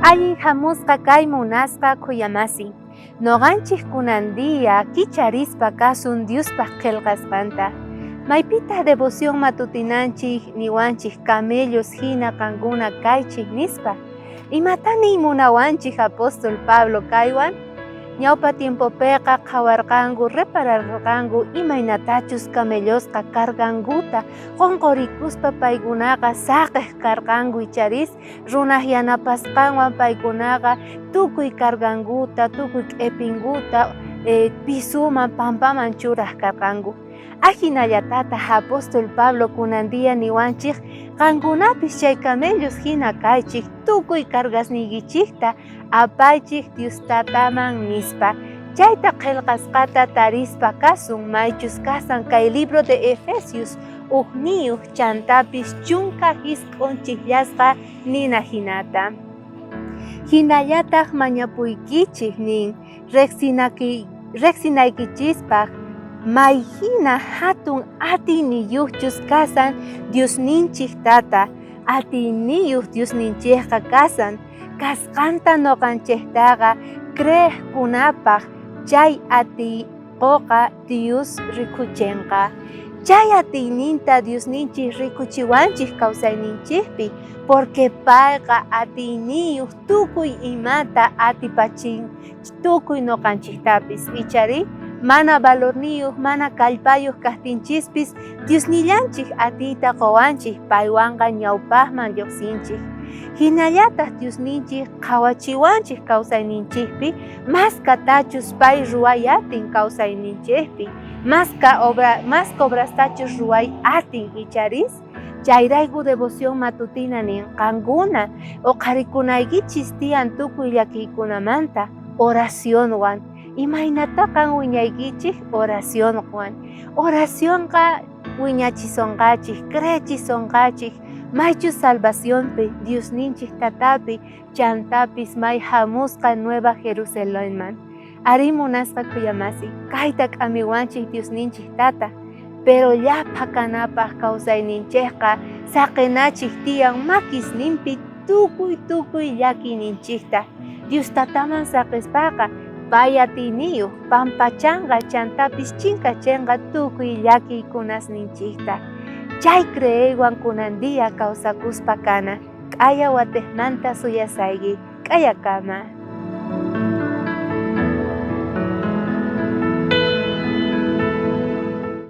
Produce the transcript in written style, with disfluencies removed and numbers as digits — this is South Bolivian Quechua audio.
Allin hamusqa kay munasqa khuyamasi. Noqanchik kunan día kicharispa kasun Diospaq qhelqasqanta. Maypitaq devoción matutinanchik niwanchik camellos hina qankuna kaychik nispa. Imata niy munawanchik apóstol Pablo kaywan? Ñawpa tiempopeqa qhawarqanku repararqanku imaynatachus camellosqa cargankuta qonqorikuspa paykunaqa saqej karqanku icharis runaj yanapasqanwan paykunaqa tukuy cargankuta tukuy q'epinkuta pisuman pampaman churaj karqanku. Ajinallatataj apóstol Pablo kunan día niwanchej qankunapis chay camellos jina kaychej tukuy cargasniykichejta apaychej Dios Tataman nispa. Chayta qhelqasqata tarispa kasun maychus kasan kay libro de Efesios ujniyoj chantapis 19 chijllasqa nina jinata. Jinallataj mañapuykichej nin rejsinaykichispaj may jina jatun atiyniyojchus kasan Diosninchej Tata, atiyniyoj Diosninchejqa kasan, kasqanta noqanchejtaqa creejkunapaj chay atiy qoqa Dios rikuchenqa. Chay atiyninta Diosninchej rikuchiwanchej kawsayninchejpi, porque payqa atiyniyoj tukuy imata atipachin tukuy noqanchejtapis. Icharí mana valorniyoj, mana kallpayoj kajtinchispis Diosnillanchej atiyta qowanchej, paywanqa ñawpajman llojsinchej. Jinallataj Diosninchej qhawachiwanchej kawsayninchejpi, maskatachus pay ruway atin kawsayninchejpi, maska obra, maska obrastachus ruway atin icharis. Chayrayku devoción matutina nin qankuna oqharikunaykichis tiyan tukuy llakiykunamanta oracionwan. Imaynatá qan wiñaykichej oracionwan? Oracionqa wiñachisonqachej, creechisonqachej, maychus salvacionpi, Diosninchej Tatapi, chantapis may jamusqa Nueva Jerusalenman. Arí munasqa khuyamasi, kayta k'amiwanchej Diosninchej Tata, pero llapha kanapaj kawsayninchejqa saqenachej tiyan makisninpi tukuy tukuy llakiyninchejta. Dios Tataman saqespaqa pay atiyniyoj pampachanqa chantapis chinkachenqa tukuy llakiykunasninchejta. Chay creeywan kunan día kawsakuspa kana, k'aya watejmanta suyasayki, k'ayakama.